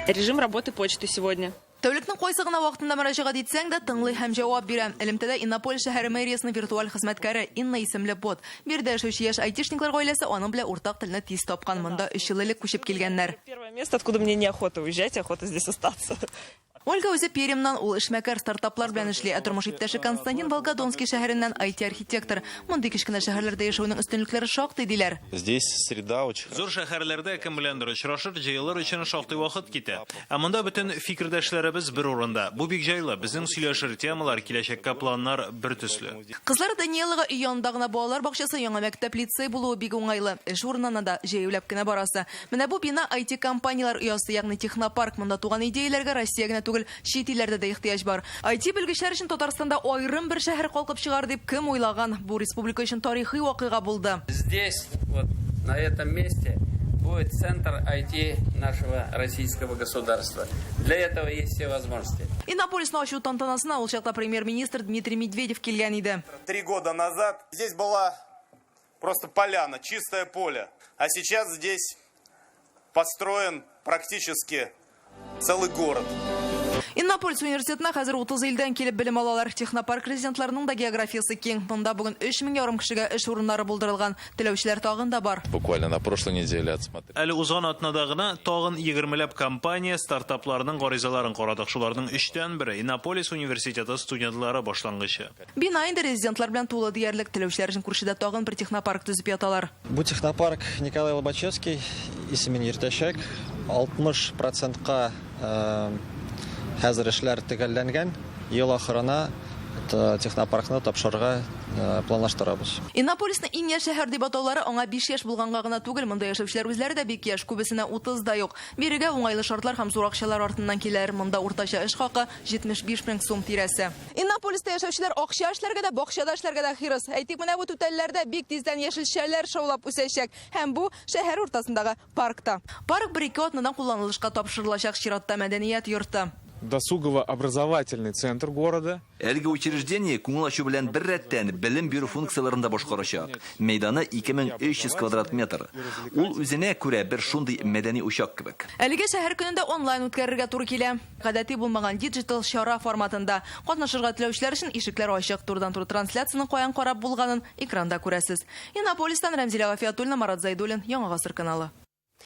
Режим работы почты сегодня. Тәүлекнең кайсы гына вакытында мөрәҗәгать итсәң дә, тыңлый һәм җавап бирә. Элемтәдә Иннополис шәһәре мэриясенең виртуаль хезмәткәре Инна исемле бот. Биредә яшәүче яшь айтишниклар гаиләсе аның белән уртак телне тиз тапкан. Монда өч ел элек күчеп килгәннәр. Первое место, откуда мне неохота уезжать, охота здесь остаться. Ольга үзе Пермьнан, ул эшмәкәр, стартаплар белән эшли. Ә тормыш иптәше Константин Волгодонский шәһәреннән IT-архитектор. Мондый кечкенә шәһәрләрдә яшәүнең өстенлекләре шактый, диләр. Здесь среда очень Зур шәһәрләрдә кем беләндер очрашыр, җыелыр өчен шактый вакыт китә. Ә монда бөтен фикердәшләребез бер урында. Бу бик җайлы. Безнең сөйләшер темалар, киләчәккә планнар бер төсле. Кызлар Даниэлага өй янында гына балалар бакчасы, яңа мәктәп, лицей булуы бик уңайлы. Эш урынына да җәяүләп кенә барасы. Менә бу бина IT-компанияләр оясы, ягъни технопарк. Монда туган идеяләргә Россия генә түгел, чит илләрдә дә ихтыяҗ бар. IT-белгечләр өчен Татарстанда аерым бер шәһәр калкып чыгар дип кем уйлаган? Бу республика өчен тарихи вакыйга булды. Здесь, вот на этом месте, будет центр IT нашего российского государства. Для этого есть все возможности. Иннополисны ачу тантанасына ул чакта премьер-министр Дмитрий Медведев килгән иде. 3 года назад здесь была просто поляна, чистое поле. А сейчас здесь построен практически целый город. Иннополис университетына хәзер 30 илдән килеп белем алалар. Технопарк резидентларының да географиясе киң. Монда бүген 3500 кешегә эш урыннары булдырылган. Теләүчеләр тагын да бар. Буквально на прошлой неделе отсмотрели. Әле узган атнада гына тагын 20ләп компания стартапларның гаризаларын карадык. Шуларның өчтән бере Иннополис университеты студентлары башлангычы. Бина инде резидентлар белән тулы диярлек. Теләүчеләр өчен күршедә тагын бер технопарк төзеп яталар. Бу технопарк Николай Лобачевский исемен йөртәчәк. 60 процентка хәзер эшләр төгәлләнгән. Ел ахырына технопаркны тапшырырга планлаштырабыз. Иннополисны иң яшь шәһәр дип атаулары аңа 5 яшь булганга гына түгел, монда яшәүчеләр үзләре дә бик яшь, күбесенә 30 да юк. Бирегә уңайлы шартлар һәм зур акчалар артыннан киләләр. Монда уртача эш хакы 75 мең сум тирәсе. Иннополиста яшәүчеләр акча эшләргә дә, бакчада эшләргә дә хирыс. Әйтик, менә бу түтәлләрдә бик тиздән яшелчәләр шаулап үсәчәк. Һәм бу шәһәр уртасындагы паркта. Парк бер-ике атнадан кулланылышка тапшырылачак. Чиратта мәдәният йорты. Досугово-образовательный центр города. Әлеге учреждение күңел ачу белән бер рәттән белем бирү функцияләрен дә башкарачак. Мәйданы 2300 квадрат метр. Ул үзенә күрә бер шундый мәдәни учак кебек. Әлеге шәһәр көнендә онлайн үткәрергә туры килә. Гадәти булмаган диджитал чара форматында. Катнашырга теләүчеләр өчен ишекләр ачык. Турыдан-туры трансляцияне каян карап булганын экранда күрәсез. Иннополистан Рәмзилә Гафиятуллина, Марат Зайдуллин, Яңа Гасыр каналы.